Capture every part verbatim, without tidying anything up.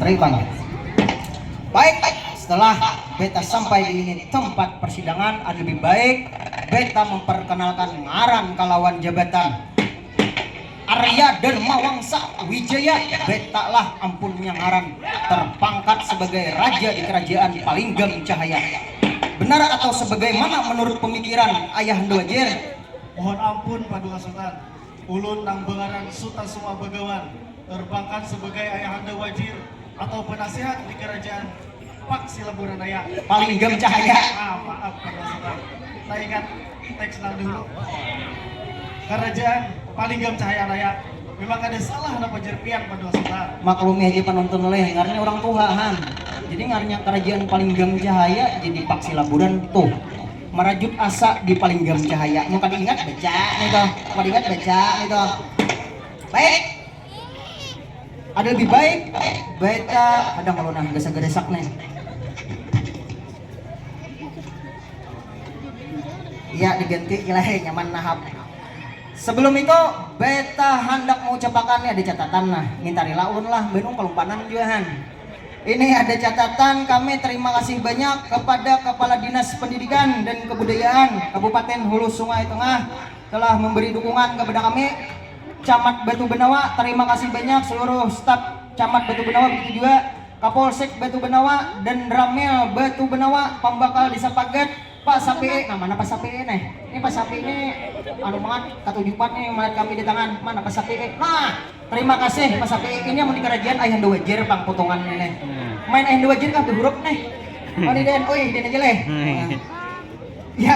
Baik, Bang. Baik, setelah beta sampai di ini tempat persidangan, ada lebih baik beta memperkenalkan ngaran kalawan jabatan. Arya Dharma Wangsa Wijaya, beta lah ampunnya ngaran, terpangkat sebagai raja di kerajaan Palinggam Cahaya. Benar atau sebagaimana menurut pemikiran Ayahanda Wajir? Mohon ampun, Paduka Sutan. Ulun nang bangaran Suta Suma Bagawan, terpangkat sebagai Ayahanda Wajir atau penasihat di kerajaan Pak Silaburanaya. Palinggam Cahaya. Ah, maaf, Paduka Sutan. Kita ingat teks nang dulu. Kerajaan Palinggam Cahaya Raya. Memang ada salah napa, jer pian, Paduka Sutan? Maklumi aja penonton leh, ngarannya orang tua, han. Jadi ngarannya kerajaan Palinggam Cahaya jadi Pak Silaburan tuh. Merajut asa di Palinggam Cahaya. Mun kada ingat, baca nih tuh. Mun kada ingat, baca nih tuh. Baik. Ada lebih baik beta, ada kalau nah gasa-geresak nih. Iya, diganti, gila, hei, nyaman nahap. Sebelum itu, beta handak mengucapakan nih, ada catatan nah, minta rila ulun lah, benung kelumpanan juga, han. Ini ada catatan, kami terima kasih banyak kepada Kepala Dinas Pendidikan dan Kebudayaan Kabupaten Hulu Sungai Tengah telah memberi dukungan kepada kami. Camat Batu Benawa, terima kasih banyak seluruh staf Camat Batu Benawa, begitu juga Kapolsek Batu Benawa dan Ramil Batu Benawa, pembakal Desa Pagat, Pak Sapee. Nah, mana Pak Sapee nih? Ini Pak Sapee ini anu banget, katujupan nih melihat kami di tangan. Mana Pak Sapee? Nah, terima kasih Pak Sapee. Ini yang di kerajaan Ayahanda Wajir pang potongan ini. Hmm. Main Ayahanda Wajir kah berhuruf nih? Oh, ini Den. Oh, iya, Den aja leh. Hmm. Nah. Ya,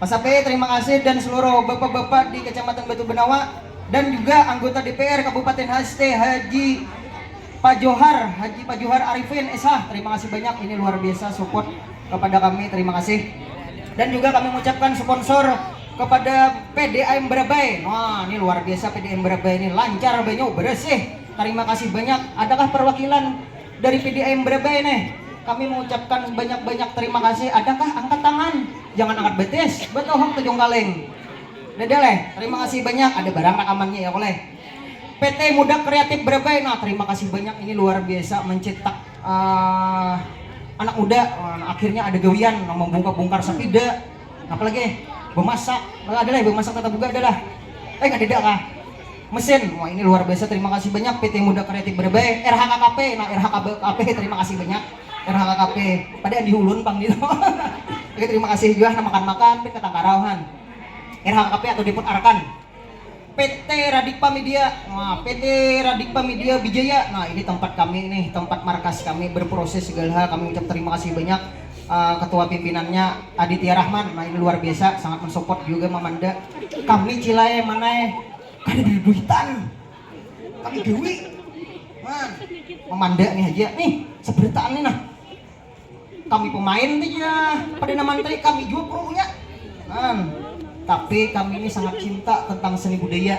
Pak Sapee, terima kasih dan seluruh bapak-bapak di Kecamatan Batu Benawa dan juga anggota D P R Kabupaten H S T Haji Pak Johar, Haji Pak Johar Arifin S H. Terima kasih banyak, ini luar biasa support kepada kami, terima kasih. Dan juga kami mengucapkan sponsor kepada P D A M Barabai. Wah, ini luar biasa P D A M Barabai ini, lancar banyu, bersih. Terima kasih banyak. Adakah perwakilan dari P D A M Barabai nih? Kami mengucapkan banyak-banyak terima kasih. Adakah angkat tangan? Jangan angkat betis. Betohok tujung kaling. Dadah leh, terima kasih banyak. Ada barang rekamannya ya, koleh. P T Muda Kreatif Barabai, nah, terima kasih banyak, ini luar biasa mencetak, eh, anak muda. Wah, akhirnya ada gawian, nah, membongkar-bongkar sepeda, apalagi bemasak. Nah, ada lah bemasak, tata buka ada lah. Eh, nggak ada kah? Mesin. Wah, ini luar biasa, terima kasih banyak P T Muda Kreatif Barabai, R H K K P. Nah, R H K K P, terima kasih banyak, R H K K P. Pada di ulun pang gitu. Oke, terima kasih juga, nah, makan-makan, pin katangkarauhan. R H K P atau Depot Arkan. P T Radikpa Media. Wah, P T Radikpa Media Bijaya. Nah, ini tempat kami nih, tempat markas kami berproses segala hal. Kami ucap terima kasih banyak, eh, ketua pimpinannya Aditya Rahman. Nah, ini luar biasa, sangat mensupport juga Mamanda. Kami cilai mana kada ada duitan. Kami gawi. Man, Mamanda nih aja. Nih, seberitaan nih nah. Kami pemain aja, Perdana Menteri, kami juga krunya. Kan. Tapi kami ini sangat cinta tentang seni budaya.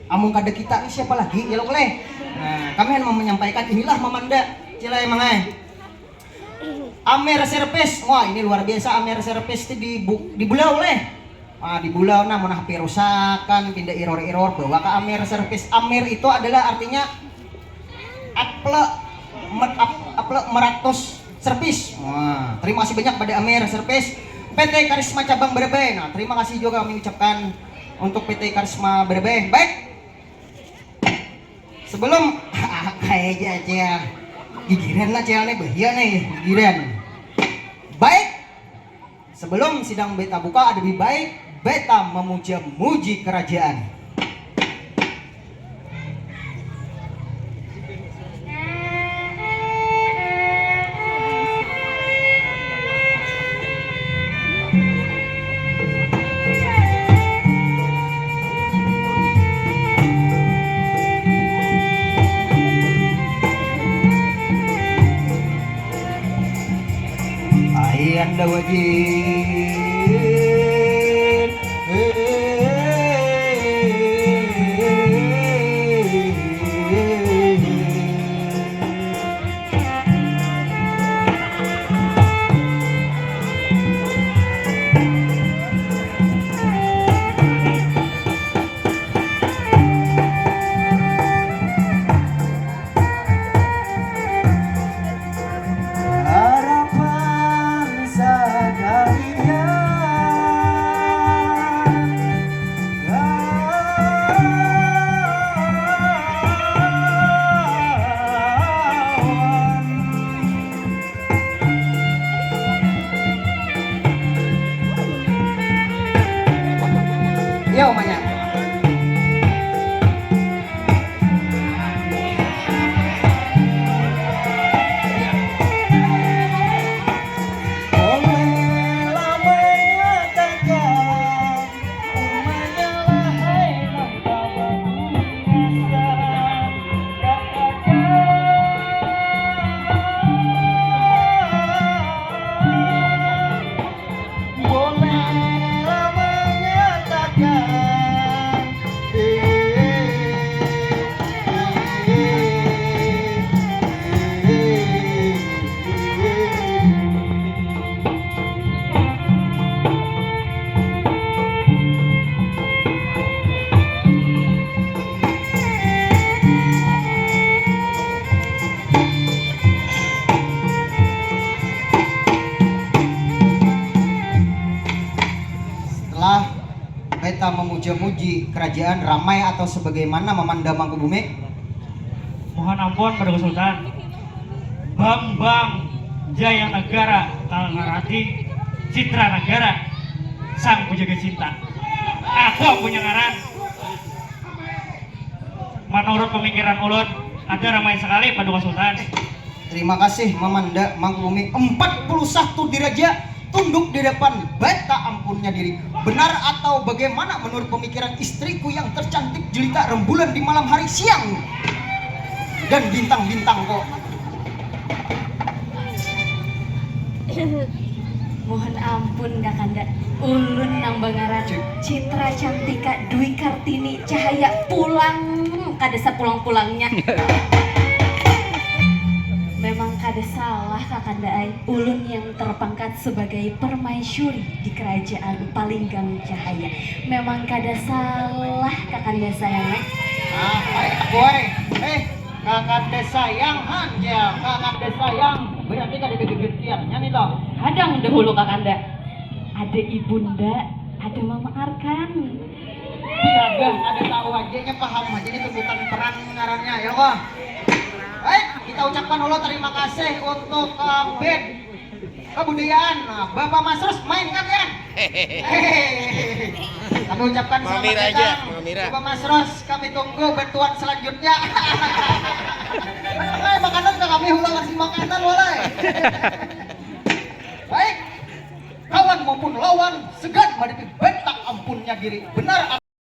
Amun kada kita ini siapa lagi, ya lo, leh? Nah, kami hanya mau menyampaikan inilah Mamanda, cilai mangai. Amer Service, wah, ini luar biasa, Amer Service itu di bu-, di Bulau, leh. Ah, di Bulau, nah, mun H P rusakan, pindah error-error, bawa ke Amer Service. Amer itu adalah artinya Apple, mer-, ap-, Apple meratus Service. Wah, terima kasih banyak pada Amer Service. P T Karisma Cabang Barabai. Nah, terima kasih juga kami ucapkan untuk P T Karisma Barabai. Baik. Sebelum kayak aja, aja. Gigiran lah, cewek nih, bahaya nih, gigiran. Baik. Sebelum sidang beta buka, ada lebih baik beta memuja-muji kerajaan. Ayanda wajib. Kita memuja-muji kerajaan ramai atau sebagaimana memandang Mangkubumi? Mohon ampun pada Sultan. Bambang Jaya Negara Kalangarati Citra Negara Sang Penjaga Cinta. Aku punya ngaran. Menurut pemikiran ulun, ada ramai sekali Paduka Sultan. Terima kasih Mamanda Mangkubumi empat puluh satu diraja tunduk di depan bata ampunnya diri. Benar atau bagaimana menurut pemikiran istriku yang tercantik jelita rembulan di malam hari siang dan bintang-bintang kok? Mohon ampun Kakanda, ulun nang bangaran Citra Cantika Dwi Kartini Cahaya pulang kada sapulang-pulangnya. Memang kada salah Kakanda ai, ulun yang terpangkat sebagai permaisuri di kerajaan Palinggang Cahaya. Memang kada salah Kakanda sayang ai. Ah, baik, boy. Eh, Kakanda sayang, han, ya, Kakanda sayang. Berarti kada ada gegetiannya nih toh. Hadang dahulu Kakanda. Ada ibunda, ada mama Arkan. Iya, ada tahu aja nya, paham aja nih tuntutan peran ngarannya, ya kok. Baik, kita ucapkan dulu terima kasih untuk uh, band kebudayaan. Nah, Bapak Masrus main kan ya? Kami ucapkan selamat datang Bapak Masrus. Kami tunggu bantuan selanjutnya. Oke, makanan ke kami ulang kasih makanan mulai. Baik, kawan maupun lawan segan menghadapi bentak ampunnya diri. Benar